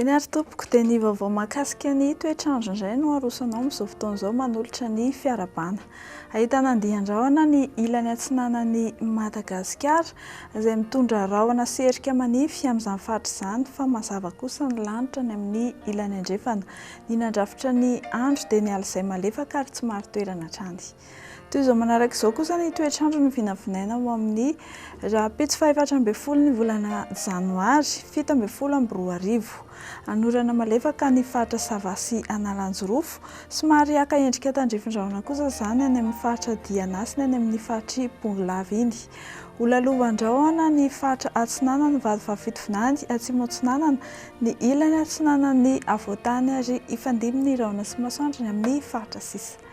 Eny ary tompoko, dia ny vaovao mahakasika ny toetr'andro indray no aroso anao amin'izao fotoana izao manolotra ny fiarahabana. Ahitana andian-drahona ny ilany atsinanan'i Madagasikara izay mitondra rahona sy erika manify amin'izany faritra izany fa mazava kosa ny lanitra any amin'ny ilany andrefana. Ny nandrafitra ny andro dia ny alizay malefaka ary tsy marin-toerana hatrany. Toy izao manaraka izao kosa ny toetr'andro novinavinaina ho amin'ny rahampitso fahefatra ambin'ny folo ny volana janoary 2017. Hanorana malefaka ny faritra Sava sy Analanjirofo. Somary haka endrika tandrifin-drahona kosa izany any amin'ny faritra Diana sy ny any amin'ny faritr'i Bongolava iny. Ho lalovan-drahona ny faritra Atsinanana, Vatovavy Fitovinany, Atsimo Atsinanana, ny ilany atsinanan'ny afovoantany ary hifandimby ny rahona sy masoandro ny amin'ny faritra sisa.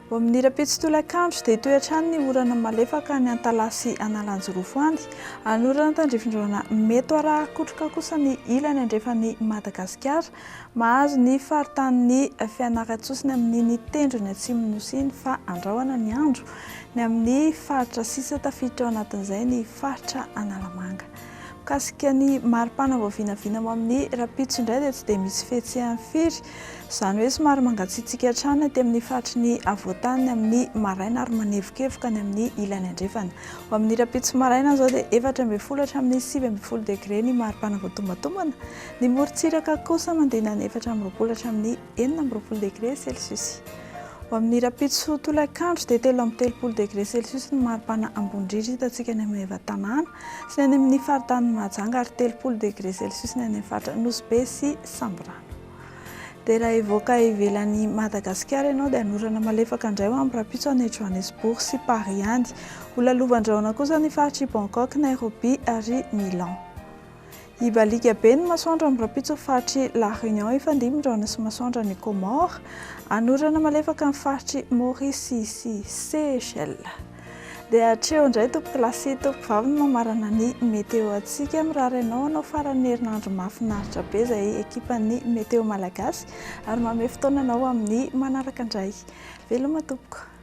Ho amin'ny rahampitso tolakandro dia hitohy hatrany ny orana malefaka any Antalaha sy Analanjirofo any. Hanorana tandrifin-drahona mety ho arahan-kotroka kosa ny ilany andrefan'i Madagasikara, mahazo ny faritanin'i Fianarantsoa sy ny amin'iny tendrony atsimon'ny Nosy iny fa andrahona ny andro ny amin'ny faritra sisa tafiditra ao anatin'izay ny faritra Analamanga. Mikasika ny maripana vao vinavina ho amin'ny rahampitso indray dia tsy dia misy fihetsehany firy, izany hoe somary mangatsiatsiaka hatrany aty amin'ny faritry ny afovoan-tany ny amin'ny maraina ary manevokevoka ny amin'ny ilany andrefana. Ho amin'ny rahampitso maraina izao dia 14 hatramin'ny 19 degre ny maripana vao tombantombana, ny morontsiraka kosa manodidina ny 24 hatramin'ny 26 degre celsius. Ho amin'ny rahampitso tolakandro dia 33 degre celsius ny maripana ambony indrindra hitantsika any Maevatanàna sy ny any amin'ny faritanin'i Mahajanga ary 30 degre celsius ny any amin'ny faritra Nosy Be sy Sambirano. Dia raha hivoaka ivelan'i Madagasikara ianao dia hanorana malefaka indray ho amin'ny rahampitso any Johannesburg sy Paris any. Ho lalovan-drahona kosa ny faritr'i Bangkok, Nairobi ary Milan. Hibaliaka be ny masoandro amin'ny rahampitso faritr'i La Réunion hifandimby ny rahona sy masoandro any Comores. Hanorana malefaka ny faritr'i Maurice sy Seychelles. Dia hatreo indray tompokolahy sy tompokovavy ny mamarana ny météo antsika. Mirary anao hanao faran'ny herinandro mahafinaritra be izay ekipan'ny Météo Malagasy ary manome fotoana anao amin'ny manaraka indray. Veloma tompoko.